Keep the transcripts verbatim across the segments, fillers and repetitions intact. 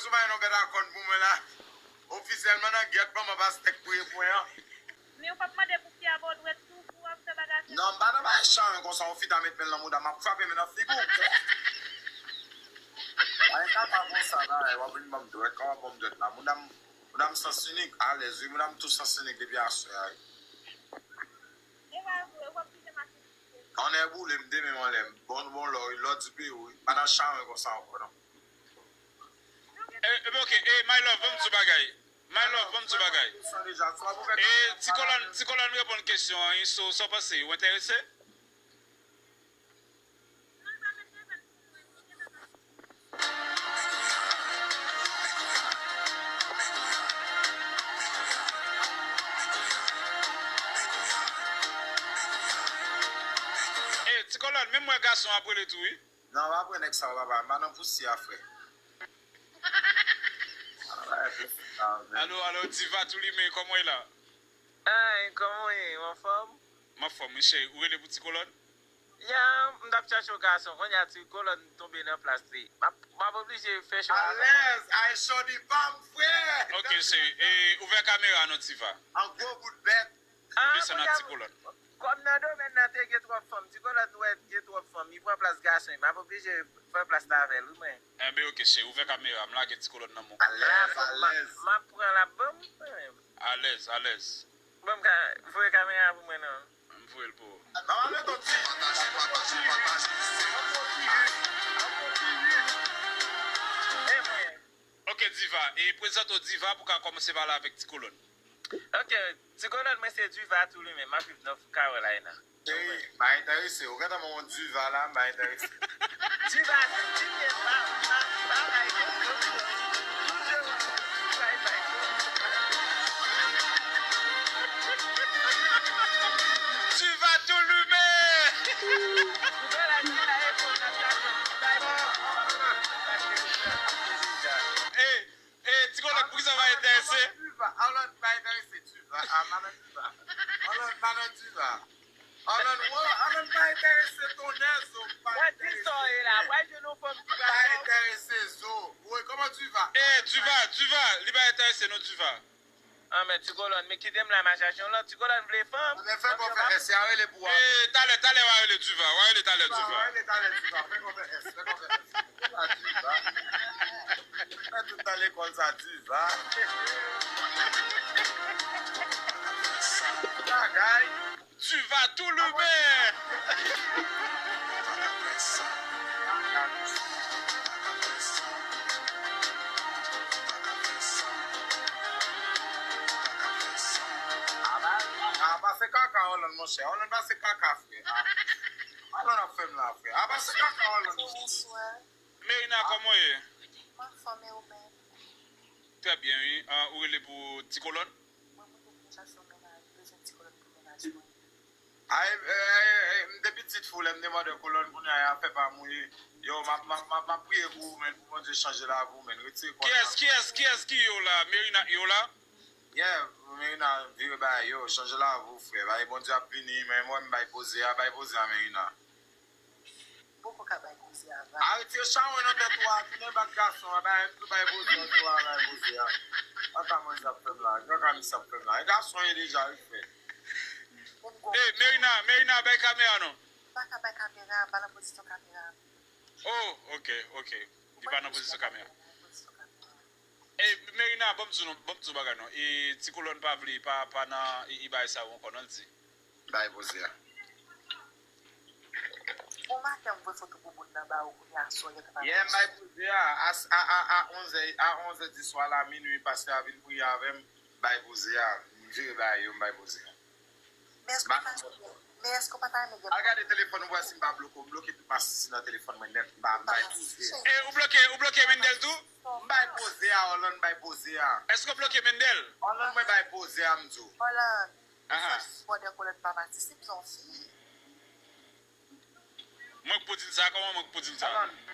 Sou bay yon bèl akòn pou mwen la. Ofisyèlman nan gèt manman pastèk pou repwen an. Men ou p ap mande pou fi a ba w dwèt tou pou w ap fè bagay sa? Non, m pa nan bay chan konsa, yon fi ta met men l nan mouda m, m ap frape men nan figi w. Ay, sa pa konsa la, w ap vin ban m dwèt, kòman ban m dwèt la? Mouda m, mouda m sans inik, alèz, wi, mouda m tou sans inik depi aswè a, wi. E pa vre, w ap kite mache. Anlè boule m, de men m anlè m. Bon, bon, lò, lò di peyi, wi. Pa nan chan konsa ankò, non. Eh, eh, ok, eh, my love, ban m di w bagay. My love, ban m di w bagay. Eh, ti kolòn, ti kolòn reponn kesyon an, wi, so, sa w panse, ou enterese? Eh, ti kolòn, menm mwen gason ap rele tou, wi. Non, pa pran nèg sa yo, papa. M pa nan pousyè a, frè. Ala bagay pou sa, men. Alo, alo, Diva tou limen, kòman w ye la? Ay, kòman w ye? W anfòm? M anfòm, wi, cheri. Ou rele pou ti kolòn? Ya, m t ap chache yon gason. Kounye a, ti kolòn tonbe nan plas li. M ap, m ap oblije fè chwa avè l. Alèz, ay, shorty pa m, frè. Ok, cheri. E, ouvè kamera non, Diva. An gwo bout bèt. Ah, desann ak ti kolòn. Kòm nan domèn nan te gen twòp fanm, ti kolòn wè gen twòp fanm, li pran plas gason, m ap oblije fè plas la avè l, wi, mwen. Enben, ok, cheri, ouvè kamera, m lage ti kolòn nan men w. Alèz, alèz. M ap pran l ap ban m, mwen menm. Alèz, alèz. Ban m ka, voye kamera pou mwen, non. M voye l pou ou. Ban m met yon ti. E mwen. Ok, Diva, e prezante w Diva pou ka kòmanse pale avèk ti kolòn. Ok, ti kolòn, mwen se Diva tou li menm, m ap viv nan Carolina. Cheri, m pa enterese. Ou gentan ban mwen diva la, m pa enterese. Diva, diva, pa, pa, pa bay kesyon. Toujou, bay, bay. Diva tou limen. Diva la, diva, e pou nan sa, bay. Eh, eh, ti kolòn, poukisa w pa enterese? Alan pa enterese, diva. Ah, madan diva. Alan pa nan diva. Alan, wè, Alan pa enterese tonnè zo, pa enterese. Mwen di sa w ye la, wè, jwenn yon fanm ki pa enterese zo. Woy, kòman diva? Eh, diva, diva, li pa enterese non, diva. Ah, men ti kolòn, men kite m la, m a chache yon lòt. Ti kolòn vle fanm. Men fè kò fè S, y a rele pou w. Eh, talè, talè, w a rele diva, w a rele talè diva. W a rele talè diva, fè kò fè S, fè kò fè S. Diva, diva. Fè tout tan lekòl sa, diva. Bagay. Diva tou limen. A, pase kaka, Orlando, monchè. Orlando, pase kaka, frè. A, Orlando ap fè m la, frè. A, pase kaka, Orlando. Bonswa. Merina, kòman w ye? M anfòm, e ou menm? Trè byen, wi. Ah, ou rele pou ti kolòn? Mwen, mwen te vin chache yon mennaj, m bezwen ti kolòn pou mennaj mwen. Ay, eh, eh, eh, m te pitit fou lè m te mande kolòn kounye a, afè pa m wi. Yo, m ap, m ap, m ap, m ap priye pou ou, men, pou Bondye chanje lavi w, men. Retire kò. Kiyès, kiyès, kiyès ki yo la? Merina yo la? Yeah, Merina, vire bay yo, chanje lavi w, frè. Bay Bondye ap vini, men mwen, m bay poze a, bay poze a, Merina. Poko ka bay poze a, va. Arete yo chawony nan tèt ou a, tounen bat gason an, bay, bay poze a, tou a, bay poze a. Kaka manzè ap fè m la, kaka misye ap fè m la. E gason ye deja, wi, frè. Menm gwo. Eh, Merina, Merina, bay kamera non. M pa ka bay kamera, m pa nan pozisyon kamera. Oh, ok, ok. Li pa nan pozisyon kamera. Eh, Merina, ban m di w non, ban m di w bagay non. E ti kolòn pa vle, pa, pa nan, e, e bagay sa yo ankò non, l di. Bay poze a. Bon maten, m voye foto pou moun nan ba ou kounye a, aswè, gentan pa. Yeah, m bay poze a. A, a, a, a onzè, a onzè di swa la, minui, pastè a vin priye avè m. Bay poze a. M vire bay yo, m bay poze a. Men èske w pa ta renmen, men èske w pa ta renmen gen. Al gade telefòn ou wè si m pa bloke w. M bloke tout masisi nan telefòn mwen nèt. M pa, m bay poze a. E ou bloke, ou bloke Mindel tou? M bay poze a, Orlando, m bay poze a. Èske w bloke Mindel? Orlando, mwen bay poze a, m di w. Orlando. Aha. Sa bòdè kolèt pa masisi, m se yon fi. Mwen k pou di l sa, kòman mwen k pou di l sa?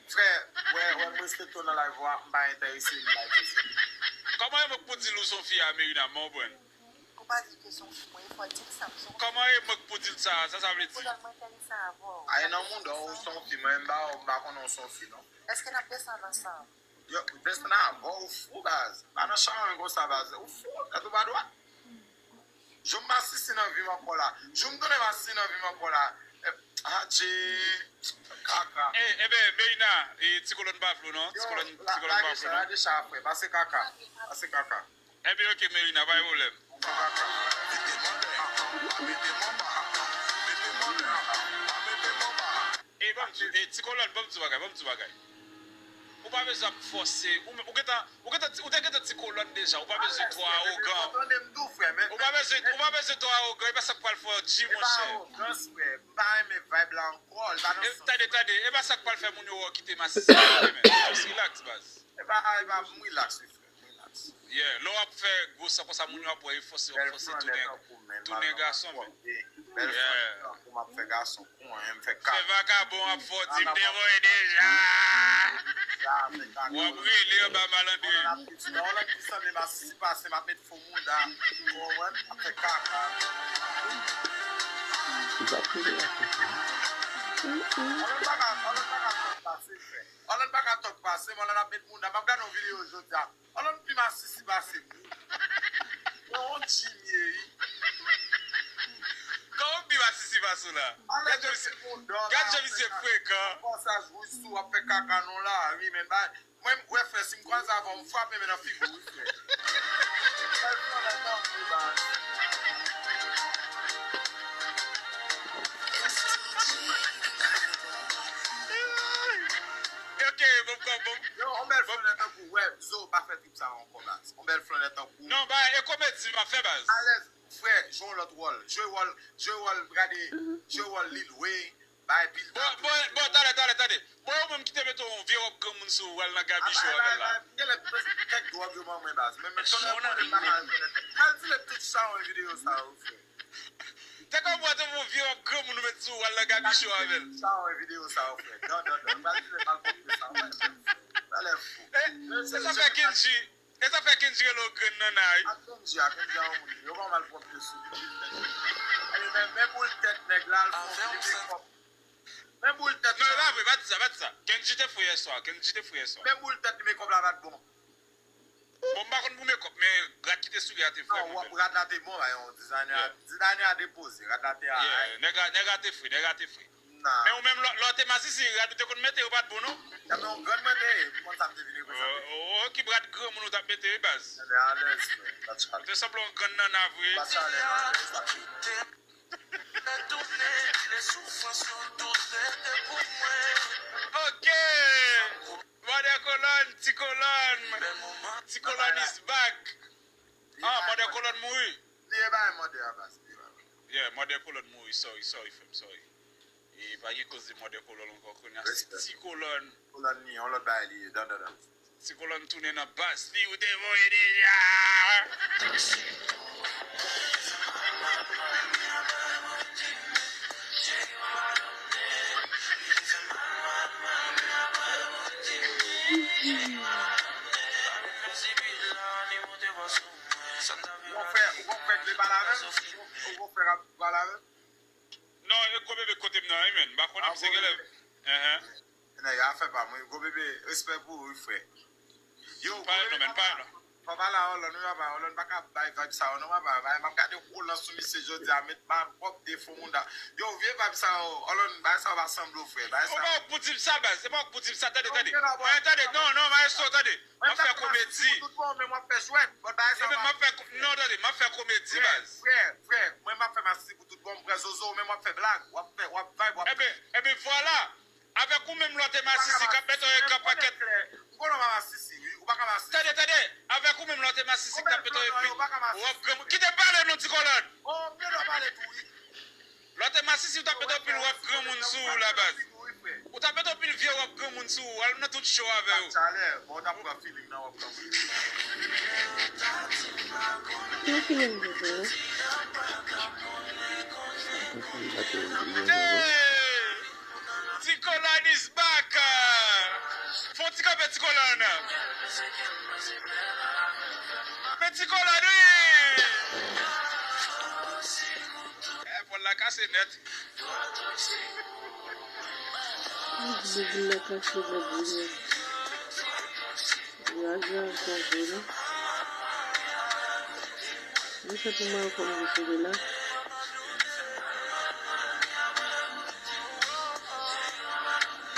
Frè, wè, wè, m respekte w nan live ou a, m pa enterese, m bay poze. Kòman e mwen k pou di l ou se yon fi a, Merina, m pa konprann. Ou pa di ke se yon fi, mwen, fò w di l sa, m se yon fi. Kòman e mwen k pou di l sa? Sa sa vle di? Pou lè mwen enterese avè w. A, e nan mouda w, ou se yon fi, mwen, m pa, m pa konnen w se yon fi, non. Èske n ap desann ansanm? Yo, Destin, avè w fou, baz. Pa nan chan konsa, baz. Ou fou, tèt ou pa dwat. Jou m masisi nan vi m ankò la. Jou m tounen masisi nan vi m ankò la. Eh, adje. Kaka. Eh, eh ben, Merina, eh, ti kolòn pa vle w non. Ti kolòn, ti kolòn pa vle w non. Lage chan, lage chan, frè. Pase kaka. Pase kaka. Eh ben, ok, Merina, pa gen pwoblèm. Pase kaka. Mete m anlè, pa mete m anba. Mete m anlè, pa mete m anba. Ey, ban m di, ey, ti kolòn, ban m di w bagay, ban m di w bagay. Ou pa bezwen ap fòse. Ou, ou gentan, ou gentan, ou te gentan ti kolòn deja. Ou pa bezwen twò awogan. Ou pa bezwen, ou pa bezwen twò awogan. E pa sa k pral fè w di, monchè. E pa awogans, frè. M pa renmen vibe la ankò. Li pa nan sans mwen. Tande, tande. E pa sa k pral fè moun yo wè w kite masisi. Just relax, baz. E pa, e pa, m relax, wi, frè. M relax. Yeah, lè w ap fè gwo san konsa, moun yo ap wè e fòse w ap fòse tounen, tounen gason, men. Bèl flannè tankou m ap fè gason, kou, hein, m fè kaka. Fè vakabon ap fè w di m te voye deja. W ap rele anba malandren. Nan w lanng ki sanble masisi pase, m ap met fo mouda. Ou konprann? M ap fè kaka. Holland pa ka, Holland pa ka tòk pase, frè. Holland pa ka tòk pase, m, Holland ap met mouda. M ap gade yon videyo jodi a. Holland pi masisi pase m, wi. Mwen on Jimmy, wi. Kòman pi masisi pase w la? Gad jan misye, gad jan misye frekan. Fòsaj wouj sou ap fè kaka non la, wi, men bay. Mwen, wè, frè, si m kwaze avè w, m frape men nan figi w, wi, frè. Bèl flannè tankou, baz. Ok, bon, bon, bon. Yo, on bèl flannè tankou, wè, Zo, pa fè trip sa ankò, baz. On bèl flannè tankou. Non, ba, e komedi m ap fè, baz. Alèz, frè, jwe yon lòt wòl. Jwe wòl, jwe wòl, gade, jwe wòl Lil Wayne, bay pil. Bon, bon, bon, talè, talè, tande. Bon, ou menm ki te mete yon vye wòb granmoun sou ou al nan Gaby Show avè l la. Genlè kèk dwòg yo ban mwen, baz. Men, men, tonnè mwen, m pa ka rekonèt. Mal di lè tout sa yon videyo sa yo, frè. Te kòm ou te yon vye wòb granmoun ou met sou ou al nan Gaby Show avè l. Sa yon videyo sa yo, frè. Non, non, non. Mal di lè mal konprann sa. Ou pa lè fou. E sa fè Kendji, e sa fè Kendji rele w grenn nanna, wi. A Kendji, a Kendji a yon moun. Yo ban mal pwòp yo sou li, li tèt. E men, men boul tèt nèg la, l fè yon vye mekòp. Men boul tèt. Non, e pa vre, pa di sa, pa di sa. Kendji te fou yèswa, Kendji te fou yèswa. Men boul tèt li, mekòp la pa t bon. Bon, m pa konn pou mekòp, men rad ki te sou li a te vrèman bèl. Non, rad la te bon, la, yon dizayna, dizayna a depoze, rad la te a. Yeah, nèg la, nèg la te fre, nèg la te fre. Men ou menm, lè, lè w te masisi, rad ou te konn mete, yo pa t bon, non? Sa men yon grann mwen te ye, m konn sa m te vin reprezante. Oh, oh, ki rad granmoun ou t ap mete, wi, baz? Alèz, frè, pa tchal. Ou te sanble yon grann nanna vre. Pa tchal, non, sa. Ok! Mòdè Kolòn, Ti Kolòn. Ti Kolòn is back. Ah, Mòdè Kolòn mouri. Bliye bay mòdè a, baz, bliye bay mòdè. Yeah, Mòdè Kolòn mouri, sorry, sorry, frè m, sorry. E pa gen koz de Mòdè Kolòn ankò, kounye a se Ti Kolòn. Kolòn li, yon lòt bagay li ye, dan, dan, dan. Ti Kolòn tounen nan bas li, ou te voye deja. Ou gon frè, ou gon frè k vle pale avè m? Ou gon frè k ap pale avè m? Non, e gwo bebe kote m nan, wi, menn. M pa konnen misye genlè. Enhen. Nèg afè pa mwen. Gwo bebe, respè pou ou, wi, frè. Yo, gwo bebe, pa pale non, menn, pa pale non. Pa pale a Holland, wi, papa. Holland pa ka bay vibe sa yo, non, papa. Bay, m ap gade kolans sou misye jodi a, met ba pwòp defo moun da. Yo, vye vibe sa yo, Holland, bay sa yo pa sanble w, frè. Bay sa. Ou pa pou di m sa, baz. Se pa pou di m sa, tande, tande. Mwen, tande, non, non, maestro, tande. M ap fè komedi. Tout bon, men m ap fè jwèt. Bon, bay sa. Ebyen, m ap fè ko-, non, tande, m ap fè komedi, baz. Frè, frè, frè, mwen m ap fè masisi pou tout bon, m pran zozo, men m ap fè blag. W ap fè, w ap vibe, w ap. Ebyen, ebyen, vwala. Avèk ou menm lòt e masisi k ap mete yon pakèt. M konnen w pa masisi, wi. Ou pa ka masisi. Tande, tande. Avèk ou menm lòt e masisi k ap mete yon pil. W ap granmoun. Kite m pale non, Ti Kolòn. Oh, m gen dwa pale tou, wi. Lòt e masisi, w t ap mete yon pil wòb granmoun sou ou la, baz. Ou t ap mete yon pil vye wòb granmoun sou ou. Al nan tout show avè yo. Chalè, bon, w t ap pran feeling nan wòb granmoun. Ki feeling, bebe? Hey! Ti Kolòn is back! Fè yon ti kanpe, Ti Kolòn. Men Ti Kolòn, wi! Eh, pòl la kase nèt. Big la kase nèt, wi. Li a jwe avèk yon jwe, non. Li se pou Malcolm ki sou li la.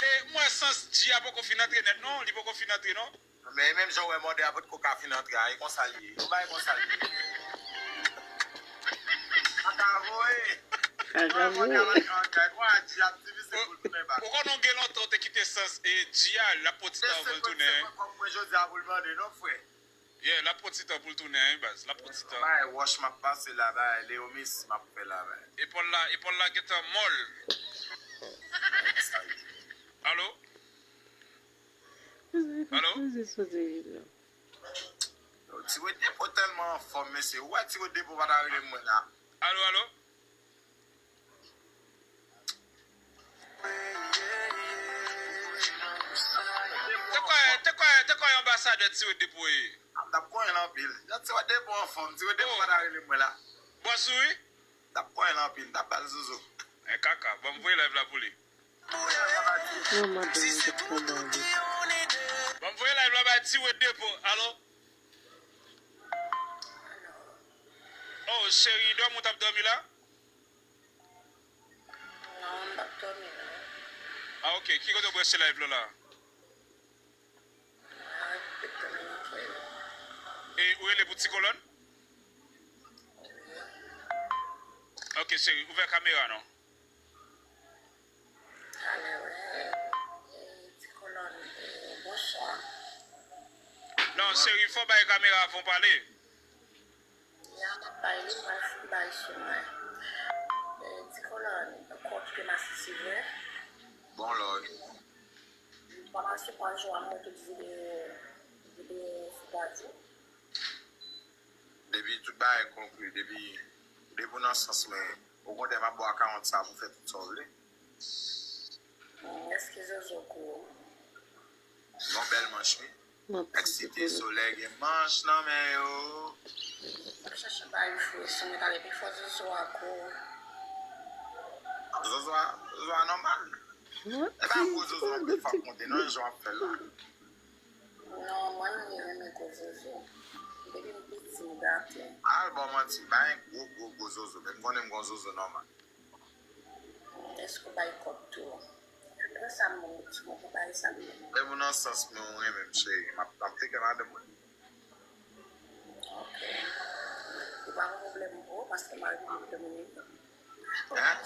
E, m wè sans G a poko fin antre nèt, non. Li poko fin antre, non. Men menm jan w wè mòde a potko ka fin antre a, e konsa l ye. Yon bagay konsa l ye. Kaka voye. Kaka voye. Ou konnen w gen lontan w te kite sans e G a, l ap pran ti tan anvan l tounen. Kòb mwen jodi a pou l mande non, frè. Yeah, l ap pran ti tan pou l tounen, wi, baz. L ap pran ti tan. Bay wòch m ap pase la, bay Leomis m ap fè la, bay. Epòl la, epòl la gentan mòl. Alo? Alo? Ti Wet Depo tèlman anfòm, mesye. Ou wè Ti Wet Depo pa ta rele mwen la. Alo, alo? Te kwè, te kwè, te kwè yon anbasadè Ti Wet Depo ye. M t ap konyen l anpil. Jan Ti Wet Depo anfòm, Ti Wet Depo pa ta rele mwen la. Bòs ou, wi. M t ap konyen l anpil, m t ap ba l zozo. E kaka, ban m voye live la pou li. Non, madanm mwen te konn ba li. Ban m voye live la bay Ti Wet Depo. Alo? Oh, cheri, dòmi w t ap dòmi la? Non, m p ap dòmi, non. Ah, ok. Ki kote w branche live la, la? Mwen rete nan kay la. E ou rele pou Ti Kolòn? Ok, cheri, ouvè kamera non. Talè, wi. E, Ti Kolòn, e, bonswa. Non, cheri, fò w bay kamera avan w pale. Ya, m ap bay li, m pral fin bay sou mwen. E, Ti Kolòn, ou kite masisi vre? Bon lòd. Ou pa pase pa jou a m wè tout videyo, videyo sou Daddy. Depi tout bagay konkli, depi, depi w nan sans mwen, okontrè, m ap ba w akawont sa pou w fè tout sa w vle. Hmm, èske Zozo kou? Yon bèl manch, wi. Eksite solèy gen manch nan men yo. M ap chache bay fou sou mwen talè pi fò Zozo a kou. Zozo a, Zozo a nòmal. E pa gwo Zozo non, pi fò konte non, jan w ap fè l la. Non, mwen menm renmen gwo zozo. Depi m piti, m gate. Al ba w manti, pa gen gwo, gwo, gwo zozo, men m konnen m gon zozo nòmal. Èske w bay kòb tou? Pran sa m ban w, ti bon, pou bay sa m ban w. Lè moun nan sans mwen, ou renmen m, cheri, m ap, m ap teke madanm mwen. Ok. Ou pa gon pwoblèm pou ou, paske m al Repiblik Dominik. Hein?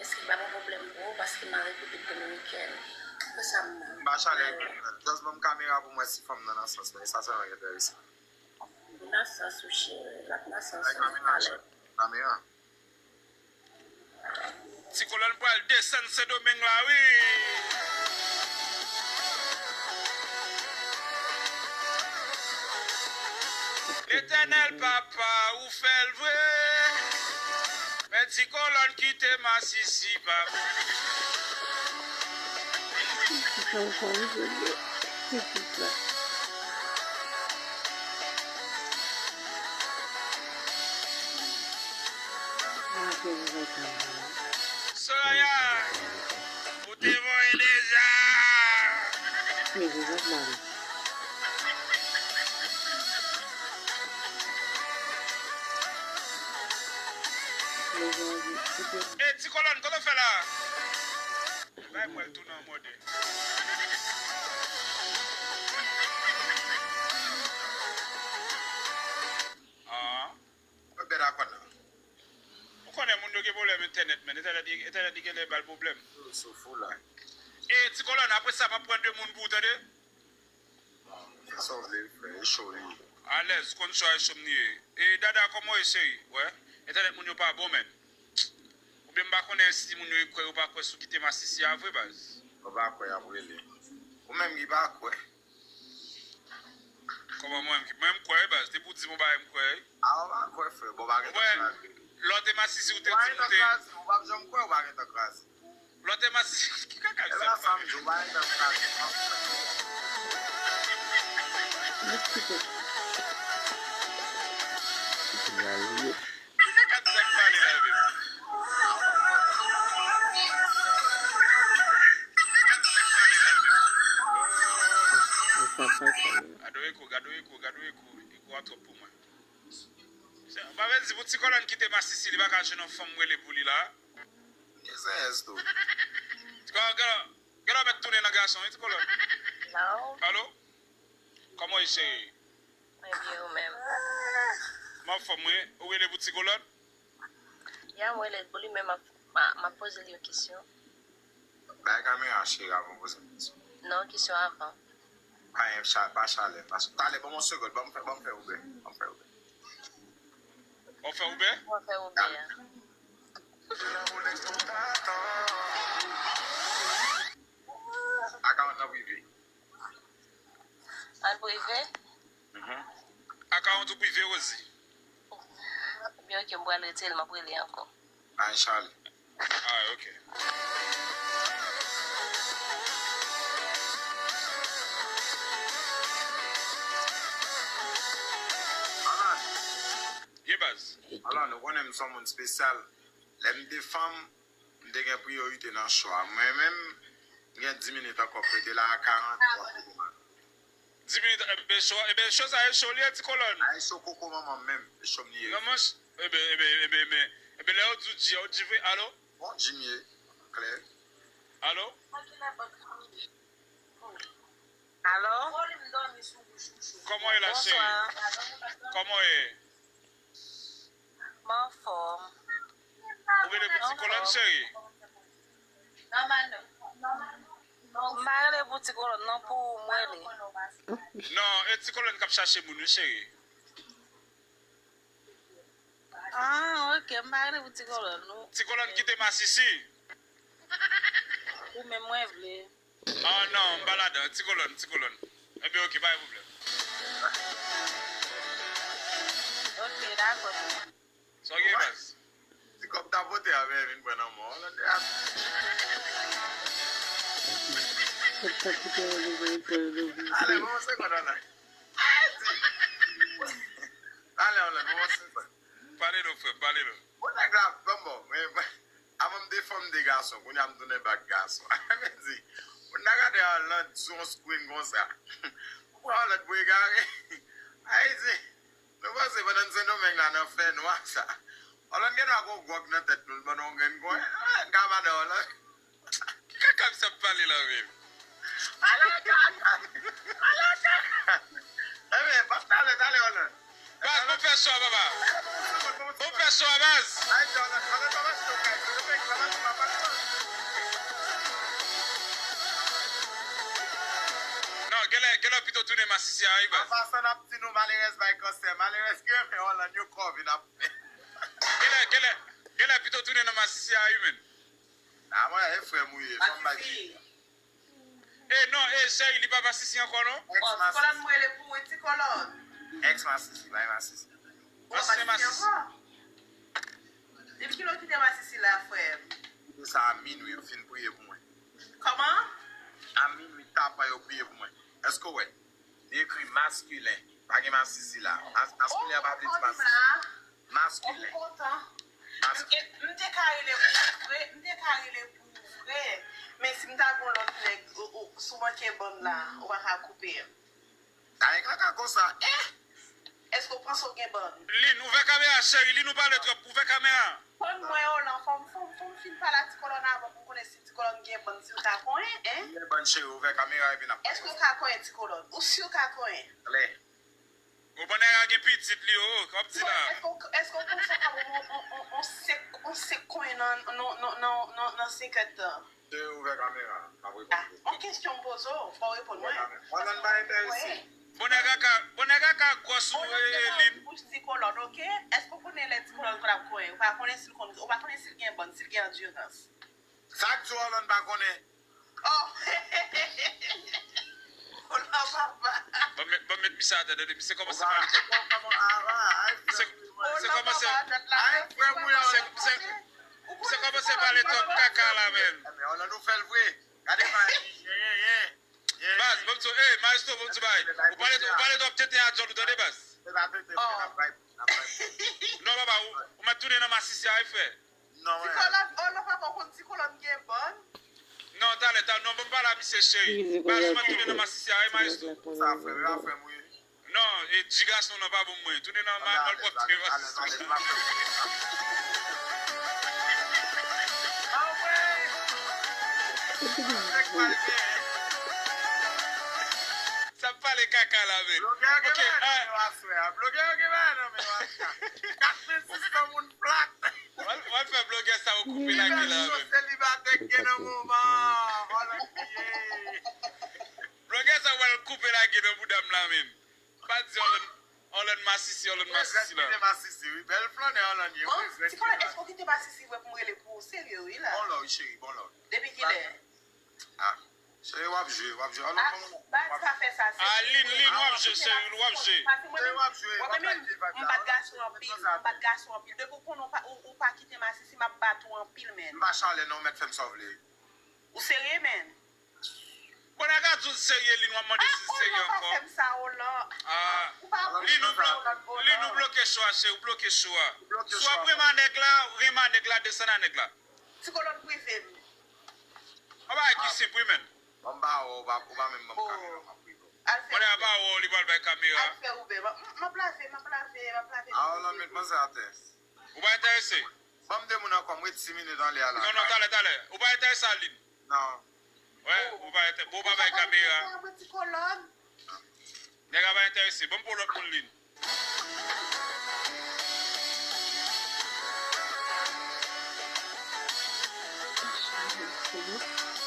Èske pa gon pwoblèm pou ou, paske m al Repiblik Dominikèn? Fè sa m. M pa chale Repiblik la. Just ban m kamera pou m wè si fanm nan nan sans mwen. E sa sèlman ki enterese m. Li nan sans ou, cheri. L ap nan sans ou talè. Kamera. Ti Kolòn pral desann Sendomeng la, wi. Letènèl Papa, ou fè l vre. Men Ti Kolòn kite masisi, papa. Sa w fè m jwenn ti pit la. Soraya, ou te voye deja. E Ti Kolòn, kote w fè la? Bay mwen l tou nan mòde. Ah. Mwen bèt a kòn nan. Ou konnen moun yo gen pwoblèm entènèt, men entènèt, entènèt li genlè ba l pwoblèm. Sou fou la. E Ti Kolòn, apre sa, m ap pran de moun pou ou, tande? Fè sa w vle, frè, e cho li ye. Alèz, konn cho a e cho m li ye. E Dada, kòman w ye, cheri? Wè, entènèt moun yo pa bon, menn. Oubyen m pa konnen si moun yo kwè yo pa kwè sou kite masisi a vre, baz. Yo pa kwè, y ap rele. Ou menm ki pa kwè. Kòman mwen, mwen m kwè, wi, baz. Depi w di m yon bagay, m kwè, wi. A, ou pa kwè, frè. Bon, ou pa gentan kraze. Lè w te masisi, ou te di m ou te. Ou pa gentan kraze, ou p ap janm kwè, ou pa gentan kraze. Lè w te masisi, ki kaka sa ap pale? Ki kaka sa ap pale la menm? Ki kaka sa ap pale la menm? Gade w eko, gade w eko, gade w eko. Eko a twòp pou mwen. Se, pa vle di pou ti kòlòn kite masisi, li pa ka jwenn yon fanm rele pou li la. Li se ès tou. Ti kòlòn, gade, gade w mèt tounen nan gason, wi, ti kòlòn. Hello? Alo? Kòman w ye, cheri? Mwen byen, ou menm? M anfòm, wi. Ou rele pou ti kòlòn? Ya, m rele l pou li, men m ap, m a, m ap poze l yon kesyon. Bay kamera cheri avan w poze m kesyon. Non, kesyon avan. Pa gen cha-, pa chalè, pa chalè. Talè, ban m yon segonn, ban m fè, ban m fè Uber. Ban m fè Uber. W ap fè Uber? W ap fè Uber a. Akawont nan prive. An prive? Mhm. Akawont ou prive, Rosie? Ebyen, ok, m pral retire l, m ap rele ankò. Ay, Charlie. Ah, ok. Alan. Ye baz. Alan, ou konnen m se yon moun espesyal. Lè m te fanm, m te gen priyorite nan chwa. Mwen menm, m gen dis minit ankò pou rete la a karant. Dis minit, ebyen, cho, ebyen, cho sa e cho li ye, ti kòlòn. A, e cho koko manman m menm, e cho m li ye. Non, monch-, ebyen, ebyen, ebyen, ebyen, ebyen, lè yo di w di, yo di vre, alo? Bon, di m ye, klè. Alo? Alo? Kòman w ye la, cheri? Bonswa. Kòman w ye? M anfòm. Ou rele pou ti kòlòn, cheri? M pa rele pou ti kòlòn, non, pou ou m rele. Non, e ti kòlòn k ap chache moun, wi, cheri. Ah, ok, m pa rele pou ti kòlòn, non. Ti kòlòn kite masisi. Ou menm mwen vle. Ah, non, m pa ladan. Ti kòlòn, ti kòlòn. Ebyen, ok, pa gen pwoblèm. Ok, dakò. Sa w gen, baz? Ti kòb tapote a, men vin pran nan men w. Talè, ban m yon segonn, Alan. Talè, Alan, ban m yon segonn. Pale non, frè m, pale non. Bon, nèg la, bon, bon, men, avan m te fanm, m te gason, kounye a m tounen back gason. Sa vle di, moun nan gade Alan sou yon screen konsa. Ou pran Alan pou egare. Ayiti, nou panse pandan n Sendomeng la nan fènwa sa. Alan gen dwa gon gwòg nan tèt nou, l ban nou yon grenn kwen. Ah, n ka madan Alan. Ki kaka misye ap pale la menm? Ala kaka! Ala kaka! Ebyen, pap talè, talè, Alan. Baz, bon fè swa, papa. Bon fè swa, baz. Ay, Alan, Alan, papa, si yo kay, si yo kay, papa, si papa, si papa. Non, genlè, genlè pito tounen masisi a, wi, baz. An pasan, n ap di nou, malerèz bay kansè, malerèz ki renmen Alan, yo kò vin ap. Genlè, genlè, genlè pito tounen nan masisi a, wi, menn. Ah, mwen, e frè m ou ye, fò m bay fi a. E non, e cheri, li pa masisi ankò, non? Ex masisi. Ti kòlòn, mwen rele pou ou, ti kòlòn. Ex masisi, bay masisi. Ou pa masisi ankò? Depi kilè w kite masisi la, frè m? Kite sa a minwi, yo fin priye pou mwen. Kòman? A minwi tapan, yo priye pou mwen. Èske w wè? Li ekri maskilen. Pa gen masisi la. Mas-, maskilen an pa vle di masisi. Maskilen. Maskilen. M te, m te ka rele pou ou vre, m te ka rele pou ou vre. Men si m ta gon lòt nèg, ou, ou, si w manke bann la, ou pa ka koupe m. Ay, kaka konsa. Eh! Èske w panse w gen bann? Lin, ouvè kamera, cheri. Lin, ou pale twòp. Ouvè kamera. Konn mwen, Olan, fò m, fò m, fò m fin pale a ti kòlòn avan pou m konnen si ti kòlòn gen bann, si l ka konyen, en? Li gen bann, cheri, ouvè kamera epi n ap pale. Èske w ka konyen ti kòlòn? Ou si w ka konyen? Klè. Ou bon nèg la gen pitit li, oh, k ap di la. Èske w, èske w panse w ka ban m on, on, on, on sèk, on sèk konyen nan, nan, nan, nan, nan, nan senkant tan? Cheri, ouvè kamera, n ap reponn. Ah, on kesyon m poze w, fò w reponn mwen. Ouvè kamera. Mwen menm pa enterese. Bon nèg la ka, bon nèg la ka gwòs ou, eh, Lin. Bouch ti kòlòn, ok? Èske w konnen lè ti kòlòn konn ap konyen? Ou pa konnen si l konn, ou pa konnen si l gen bann, si l gen andirans. Sa k di w Alan pa konnen? Oh! Oh non, papa. Ban m met, ban m met misye atè, tande, misye kòmanse pale twòp. Misye, misye kòmanse, misye, misye kòmanse pale twòp kaka la, menn. Ebyen, Alan ou fè l vre. Gade pa, yen, yen, yen. Baz, ban m di w, eh, maestro, ban m di w bagay. Ou pale, ou pale twòp tenten a djòl ou, tande, baz. Se pa tenten, frè, n ap vibe, n ap vibe. Non, papa, ou, ou mèt tounen nan masisi a, wi, frè. Non, ti kòlòn, oh, non, papa, ou konn ti kòlòn gen bann? Non, talè, talè, non, ban m pale a misye, cheri. Ba, jis mwen tounen nan masisi a, wi, maestro. Sa frè, wi, a frè m, wi. Non, e, ti gason nan pa bon mwen. Tounen nan ma, mal pwòpte masisi. Sa pale kaka la, men. Blogè yo gen bagay nan men yo aswè a. Blogè yo gen bagay nan men yo aswè a. Kat mil sis san moun plat. W al, w al fè blogè sa yo koupe lage la, men. Selibatè k gen nan moman an. Blogè sa yo al koupe lage nan bouda m la, men. Pa di Orlando, Orlando masisi, Orlando masisi la. Kite masisi, wi. Bèl flannè Orlando ye, wi. Ti kòlòn, èske w kite masisi vre pou m rele pou ou? Serye, wi, la. Bon lò, wi, cheri, bon lò. Depi kilè? Ah, cheri, w ap jwe, w ap jwe. Alò, ah, bon, baz pa fè sa, se... Ah, Lin, Lin, w ap jwe, cheri, w ap jwe. Cheri, w ap jwe, w ap jwe. Mwen menm, m bat gason anpil, m bat gason anpil. Depi w konnen w pa, ou, ou pa kite masisi, m ap bat ou anpil, men. M pa chalè, non, w mèt fè m sa w vle. Ou serye, men? Bon, nèg la di w serye, Lin, w ap mande si l serye ankò. Ah, ou pa fè m sa, Orlando. Ah, ou pa... Lin, ou blo-, Lin, ou bloke cho a, cheri, ou bloke cho a. Swa w renmen nèg la, ou renmen nèg la, desann a nèg la. Ti kòlòn prive m. Yon bagay ki senp, wi, men. Bon, m pa wè w, ou pa, ou pa menm ban m kamera, m ap prive w. Al fè... Kounye a pa wè w, li pral bay kamera. Al fè Uber. M, m ap lave, m ap lave, m ap lave. Ah, Orlando, met panse atè. Ou pa enterese? Ban m de moun ankò, m ret sis minit anlè a la. Non, non, talè, talè. Ou pa enterese a Lin? Non. Wè, ou pa enterese. Bon, ou pa bay kamera. Nèg la pa enterese. Ban m pou lòt moun Lin.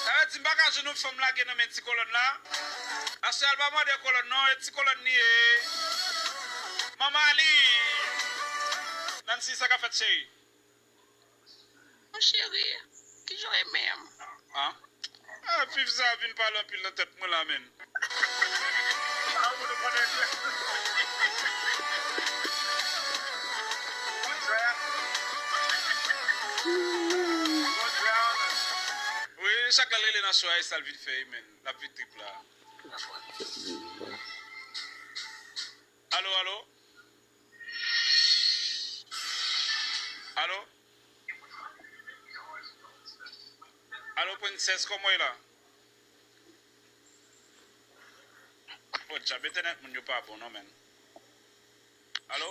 Sa vle di m pa ka jwenn yon fanm lage nan men ti kòlòn la. Aswè a l pa mande kòlòn non, e ti kòlòn li ye. Manman li. Nancy, sa k ap fèt, cheri? Mon cheri, kijan w ye menm? Ah. Ah, fi sa vin pale anpil nan tèt mwen la, men. Wi, chak lè l rele nan cho a, e sa l vin fè, men. L ap vin trip la. Alo, alo? Alo? Alo, Princess, kòman w ye la? O, djab, entènèt moun yo pa bon, non, men. Alo?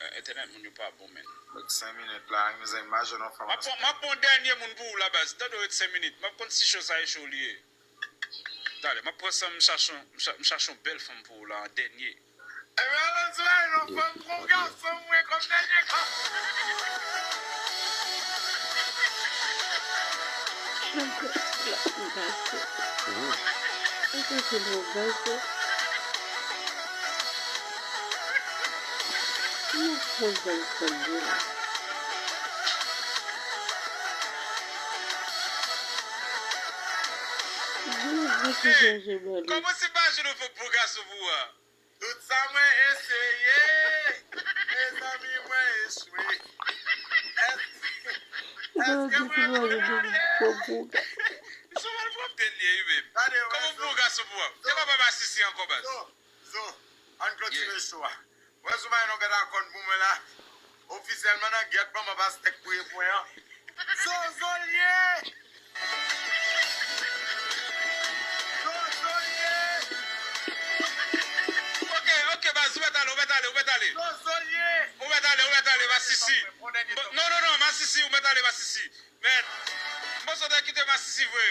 Eh, entènèt moun yo pa bon, men. Ret senk minit la, mezanmi, m a jwenn yon fanm. M ap pran, m ap pran yon dènye moun pou ou la, baz. Tande, ret senk minit. M ap konn si cho sa e cho li ye. Talè, m ap pran san m, m chache yon, m cha-, m chache yon bèl fanm pou ou la, an dènye. Ebyen, alò, si w al yon fanm pou yon gason, mwen kòm dènye kòb. Hey, kòman si m pa jwenn yon fanm pou gason pou ou a? Tout sa mwen eseye, mezanmi, mwen echwe. Èske, èske mwen mwen echwe? Misye mal frape l ye, wi, men. Kòman pou gason pou ou a? Se pa papa Sisi ankò, baz. Zo, Zo, ann klotire cho a. Wè, sou bay non gad akòn pou mwen la. Ofisyèlman nan gèt manman pastè k pou ye pwen an. Zozo l ye! Zozo l ye! Ok, ok, baz, ou mèt ale, ou mèt ale, ou mèt ale. Zozo l ye! Ou mèt ale, ou mèt ale, Masisi. Non, non, non, Masisi, ou mèt ale, Masisi. Men, m panse w te kite Masisi vre.